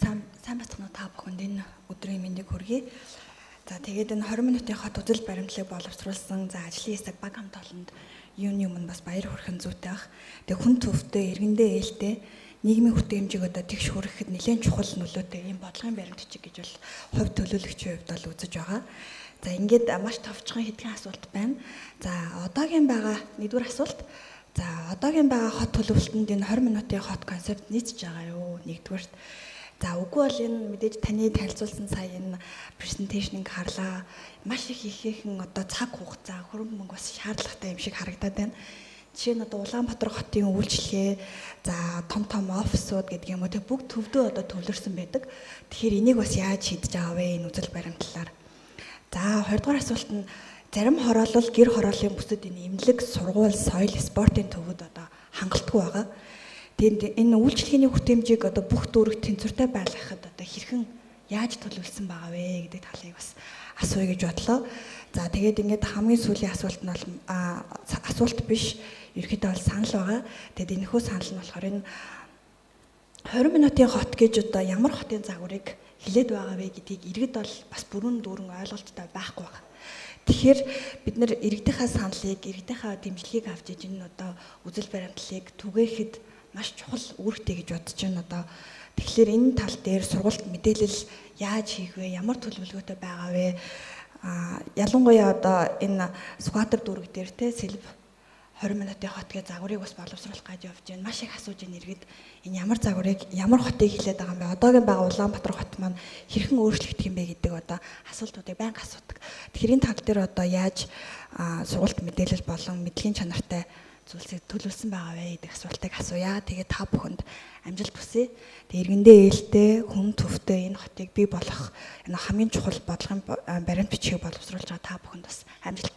Сайн байцгаана уу, та бүхэнд энэ өдрийн мэндийг хүргэе. За, тэгээд энэ 20 минутын хот үзэл баримтлалыг боловсруулсан, за, ажлын хэсэг баг хамт олонд юуны өмнө бас баяр хүрхэн зүйтэй бах. Тэгээ хүн төвтэй, иргэндээ ээлтэй нийгмийн хүртээмжийг одоо тэгш хүрэхэд нэлээд чухал нөлөөтэй ийм бодлогын баримт бичиг гэж бол хувь төлөөлөгчийн хувьд бол үзэж байгаа. За, ингээд маш товчхон хэдхэн асуулт байна. За, одоогийн байгаа нэгдүгээр асуулт. За, одоогийн байгаа хот төлөвлөлтөнд энэ 20 минутын хот концепт нийцэж байгаа юу? Нэгдүгээрт. За, үгүй бол энэ мэдээж таны танилцуулсан сая энэ presentation ийг харлаа. Маш их ихээхэн одоо цаг хугацаа, хөрөнгө мөнгө бас шаардлагатай юм шиг харагдаад байна. Жишээ нь одоо Улаанбаатар хотын үйлчилгээ, за, том том офисууд гэдэг юм уу, тэг бүгд төвдөө одоо төвлөрсөн байдаг. Тэгэхээр энийг бас яаж шийдэж байгаа вэ энэ үзэл баримтлалаар? За, хоёрдугаар асуулт нь зарим хороолол, гэр хорооллын бүсэд энэ эмнэлэг, сургууль, соёл, спортын төвүүд одоо хангалтгүй байгаа. Тэгээд энэ үйлчилгээний хүртээмжийг одоо бүх дүүрэг тэнцвэртэй байлгахад одоо хэрхэн яаж төлөвлөсөн байгаа вэ гэдэг талыг бас асууя гэж бодлоо. За, тэгээд ингээд хамгийн сүүлийн асуулт нь бол асуулт биш, ерөнхийдөө бол санал байгаа. Тэгээд энэхүү санал нь болохоор энэ 20 минутын хот гэж одоо ямар хотын загварыг хэлээд байгаа вэ гэдгийг иргэд бол бас бүрэн дүүрэн ойлголттой байхгүй байгаа. Тэгэхээр бид нэр иргэдийнхаа саналыг, иргэдийнхаа дэмжлэгийг авч иж энэ одоо үзэл баримтлалыг түгээхэд маш чухал үүрэгтэй гэж бодож байна одоо. Тэгэхээр энэ тал дээр сургалт, мэдээлэл яаж хийх вэ? Ямар төлөвлөгөөтэй байгаа вэ? Ялангуяа одоо энэ Сүхбаатар дүүрэг дээр те сэлб 20 минутын хот гэж загварыг бас боловсруулах гэж явж байна. Маш их асууж байна иргэд, энэ ямар загварыг, ямар хотыг хэлээд байгаа юм бэ? Одоогийн байгаа Улаанбаатар хот маань хэрхэн өөрчлөгдөх юм бэ гэдэг одоо асуултуудыг байнга асуудаг. Тэгэхээр энэ тал дээр одоо яаж сургалт, мэдээлэл болон мэдлэгийн чанартай зүйлсийг төлөвлөсөн байгаа вэ гэдэг асуултыг асууя. Тэгээд та бүхэнд амжилт хүсье. Тэгээд иргэндээ ээлтэй, хүн төвтэй энэ хотыг бий болгох энэ хамгийн чухал бодлогын баримт бичгийг боловсруулж байгаа та бүхэнд бас амжилт.